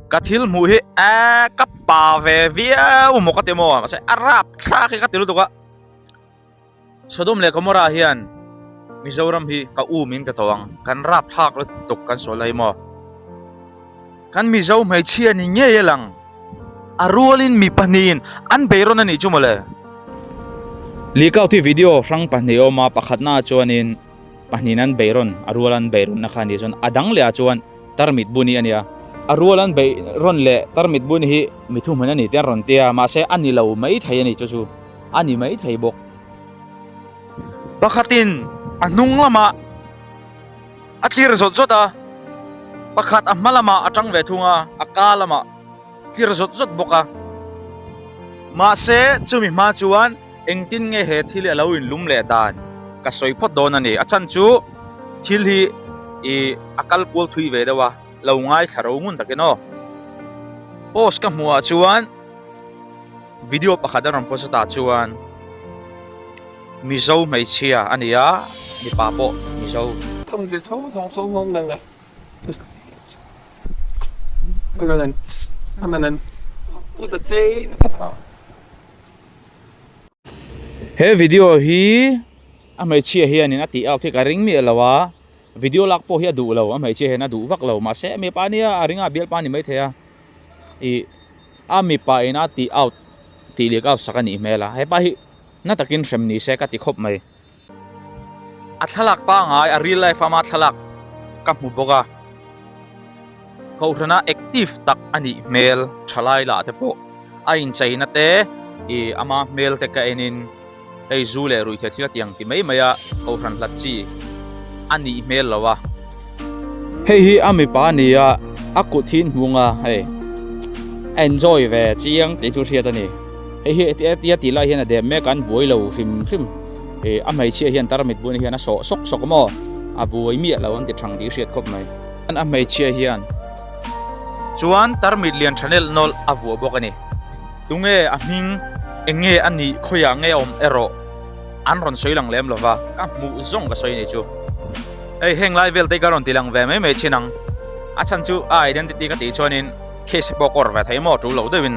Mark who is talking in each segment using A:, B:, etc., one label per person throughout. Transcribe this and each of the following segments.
A: Ka thil hmuh hi eee ka pa ve viau maw ka ti maw mahse a rap thlak hi ka ti lutuk a. Sodom leh Gomorrah hian Mizoram hi ka u min ti tawh ang kan rap thlak lutuk kan sawi lai maw. Kan Mizo hmeichhia ni ngei a lang a rualin mi pahnihin an bei rawn a nih chu mawle. Leakout hi video hrang pahnih a awm a pakhatnaah chuanin Pahnihin an beih rawn, a rual an beih rawnna kha a nih chuan a dang leh ah chuan tarmit bun hi a nia. A rual an beih rawn leh tarmit bun hi mi thuhmun a ni tih an rawn tia, mahse a ni lo mai thei a ni chu chu a ni mai thei bawk. Pakhatin a hnung lamah a tlir zawt zawt a, pakhat a hma lamah a tang ve thung a, a ka lamah tlir zawt zawt bawk a. Mahse chumi hma chuan. Engtin nge he thil hi a lo inlum leh dan ka sawi phawt dawn a ni. A chhan chu thil hi ih a kal kual thui ve deuh a, lo ngaithla ro ngun takin aw. Post ka hmuh ah chuan video pakhat a rawn post a tah chuan Mizo hmeichhia a ni a, mipa pawh Mizo. He video hi a hmeichhia hianin a tih out hi ka ring miah lo a, video lak pawh hi a duh lo a hmeichhia hian a duh vak lo mahse mipa nia a ring a a bialpa a ni maithei a ih a mipa in a tih out tih leh ka sak a nih hmel a hepa hi na takin hrem ni se ka ti khawp mai. A thlalak pangai a real life ama thlalak ka hmu bawk a kohhrana active tak a nih hmel thalai lah te pawh a incheina te ih ama hmel te ka en in hei zu leh ruihtheih thil a tiang ti mai mai a kohhran hlat chi a nih hmel lo a. Hei hi a mipa a ni a a kut hi hmung a hei a enjoy ve chiang tih chu hriat a ni. Hei hi hetia tih lai hian a dep mek a an buai lo hrim hrim ih a hmeichhia hian tarmit bun hian a sawh sawk sawk maw a buai miah lo an ti thang tih hriat khawp mai. A hmeichhia hian chuan tarmit lian tha nelh nawlh a vuah bawk a ni. Tunge a hming eng nge a nih khawiah nge a awm erawh an rawn sawi lang lem lova ka hmuh zawng ka sawi a nih chu. Hei heng lai vel te hi ka rawn ti lang ve mai mai chin ang a chhan chu a identity ka tih chuanin case pawh ka awrh ve thei maw tul lo deuhin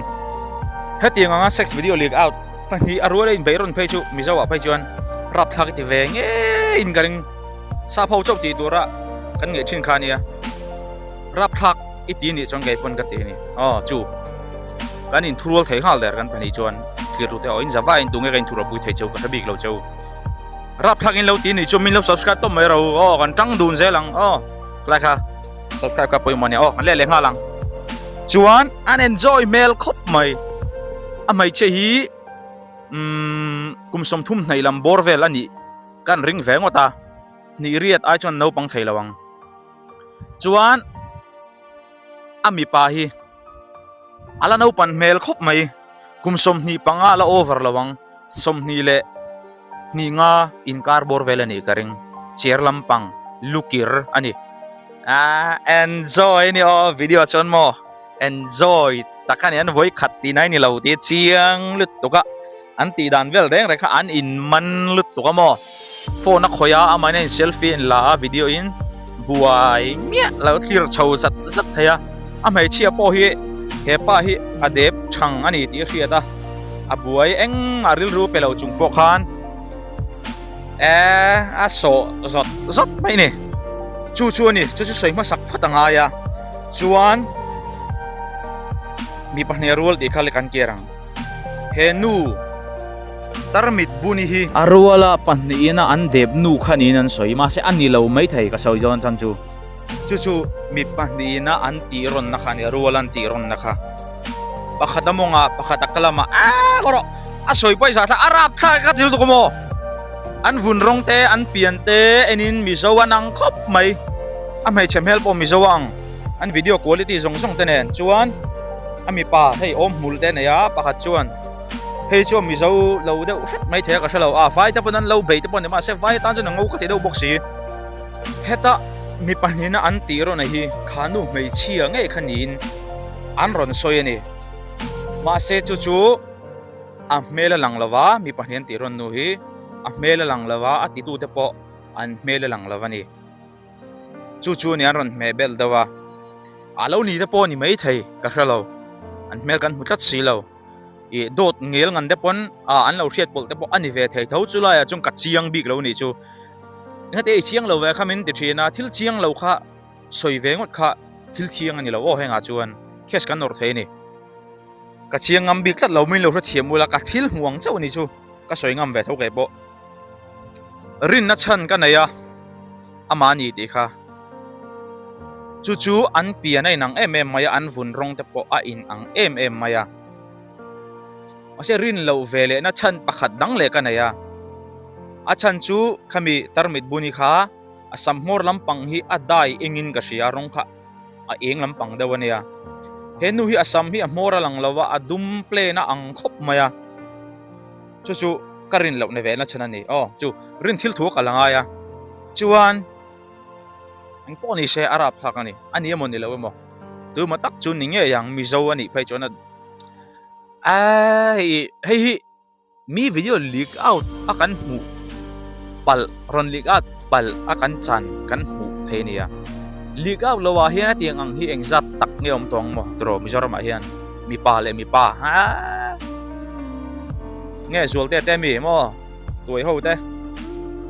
A: hetiang anga sex video leak out pahnih a rual a inbeih rawn phei chu Mizo ah phei chuan rapthlak i ti ve ngeiin ka ring sap ho chauh tih tura kan ngaih thin kha ania rapthlak i ti nih chuan kei pawn ka ti a ni aw chu kan inthurual thei nghal der kan pahnih chuan thlir tute aw in za vaiin tunge ka inthurualpui thei cheu ka hre bik lo cheu. Rapthlak in lo ti nih chu min lo subscribe tawp mai ro aw kan tang dun zel ang aw lai kha subscribe kha pawimawh ania aw kan leh leh nghal ang chuan an enjoy hmel khawp mai a hmeichhia hi umm kum 30 hnaih lam bawr vel a nih kan ring ve ngawt a hnih riat ai chuan naupang thei lo ang chuan a mipa hi a la naupan hmel khawp mai kum 25 a la over lo ang 20 leh hnih nga inkar bawr vel a nih ka ring chair lampang lukir a ni ah enjoy a ni aw video chuan maw enjoy tak a ni an vawi khat tih na a ni lo tih chiang lutuk a an tih dan vel reng reng kha an in man lutuk a maw phone a khawih a amah in a in selfie a in la a video in buai miah lo thlir chho zat zat thei a a hmeichhia pawh hi hepa hi a dep thang a ni tih a hriat a. A buai engmah rilru pe lo chung pawh khan eh a sawh zawt zawt mai a ni. Chu chu a ni, chu chu sawi hmasak phawt a ngai a, chuan mi pahnih a rual tih kha leh kan ker ang. He nu tarmit buni hi. A ruala pahnihin a an dep nu kha niin an sawi, mahse a ni lo maithei ka sawi dawn chan chu. Chu chu mi pahnihin a an tih rawnna kha a ni, a ruala an tih rawnna kha. Pakhat a mawngah pakhat a kalama aaa kawh rawh a sawi pawh i zah thla a rap thlak ka ti lutuk maw an vun rawng te an pian te enin mizo an ang khawp mai a hmeichhe hmel pawh mizo a ang an video quality zawng zawng te nen chuan a mipa hei awm hmul te a nei a pakhat chuan hei chu mizo lo deuh hret mai thei a ka hre lo a vai te pawn an lo bei te pawh a ni mahse vai atan chuan a ngo ka ti deuh bawk si heta mi pahnihna an tih rawn a hi khanu hmeichhia ngei kha niin. An rawn sawi a ni. Mahse chu chu a hmel a lang lo va, mi pahnih an tih rawn nu hi a hmel a lang lo va, a titute pawh an hmel a lang lo a ni. Chu chu a ni an rawn hmeh belh deuh a. A lo ni te pawh a ni maithei ka hre lo, an hmel kan hmu tlat si lo. Ih dawt ngel ngan te pawn ah an lo hriat pawlh te pawh a ni ve thei tho chu laiah chuan ka chiang bik lo a nih chu. Engate i chiang lo ve kha min ti thin a, thil chiang lo kha sawi ve ngawt kha thil thiang a ni lo aw hengah chuan case kan nawrh thei a ni. Ka chiang ngam bik tlat lo min lo hrethiam ula ka thil hmu ang chauh a nih chu ka sawi ngam ve tho kei pawh. Rinna chhan ka nei a, amah a ni tih kha. Chu chu an pian a inang em em mai a, an vun rawng te pawh a inang em em mai a. Mahse rin loh ve lehna chhan pakhat dang leh ka nei a. A chhan chu khami tarmit buni kha a sam hmawr lampang hi a dai engin ka hria rawng kha a eng lampang deuh a nia. He nu hi a sam hi a hmawr a lang lo a, a dum plain a ang khawp mai a. Chu chu ka rin loh na ve na chhan a ni. Aw chu rin thil thu a kal a ngai a. Chuan eng pawh ni se a rap thlak a ni. A ni emaw ni lo emaw tuma tak chu ni ngei ang Mizo a nih phei chuan a Aii hei hi mi video leak out a kan hmuh palh rawn leak out palh a kan chan kan hmuh thei a nia. Leak out lo ah hian a tiang ang hi engzat tak nge awm tawh ang maw tiraw Mizoram ah hian mipa leh mipa haa nge zualte te mi maw tuai ho te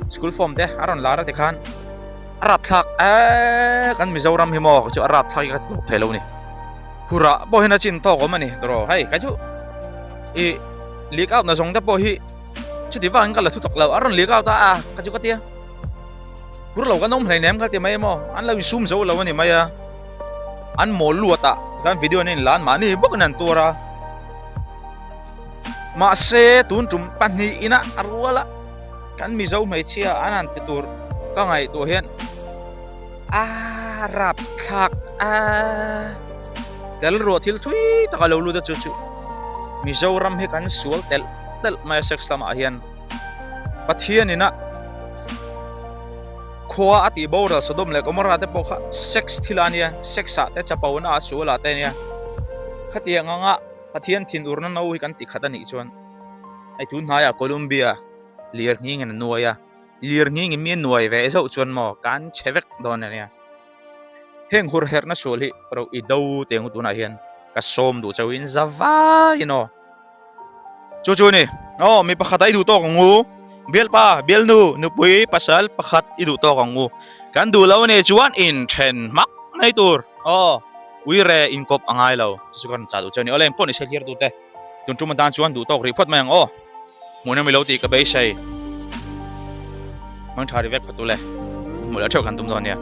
A: school form te a rawn lar a tikhan a rapthlak eee kan Mizoram hi maw chu a rapthlak hi ka ti tawp thei lo a ni. Hurah pawh hian a chin tawk awm a ni tiraw hei kai chu i leak out na zawng te pawh hi chuti vangin ka la thu tak lo a rawn leak out a a ka chu ka tia hur lo kan awm hleinem ka ti mai emaw an lo insum zo lo a ni mai a an mawl luat ah khan video an inlan mahni bawkin an tuar a mahse tun tum pahnih ina a rual a kan Mizo hmeichhia an han ti tur ka ngaihtuah hian. A rapthlak a tel ruah thil thui tak a lo lut a chu chu Mizoram hi kan sual telh telh mai a sex lamah hian Pathian ina khua a tih boral Sodom leh Gomorrah te pawh kha sex thil a nia sex ah te chapo na ah sual ah te ania khatiang anga Pathian thinurna no hi kan ti khat a nih chuan hei tun hnaiah Columbia lirnghing in a nuai a. Lirnghing in mi a nuai ve zauh chuan maw kan chhe vek dawn a nia. Heng hur herhna sual hi ro i do teng u tunah hian ka sawm duh chauhin za vaiin aw. Chu chu ni aw mi pakhat ah i duh tawk ang u bialpa bialnu nupui pasal pakhat i duh tawk ang u kan duh lo nih chuan inthen hmak mai tur aw uire inkawp a ngai lo chu chu ka rawn chah duh chauh a ni aw le engpawh ni se hlir tute tun tum atan chuan duh tawk rih phawt mai ang aw. Hmuhnawm i lo tih ka beisei. Hmang tha ri vek phawt ule. Hmuh leh theuh kan tum dawn nia.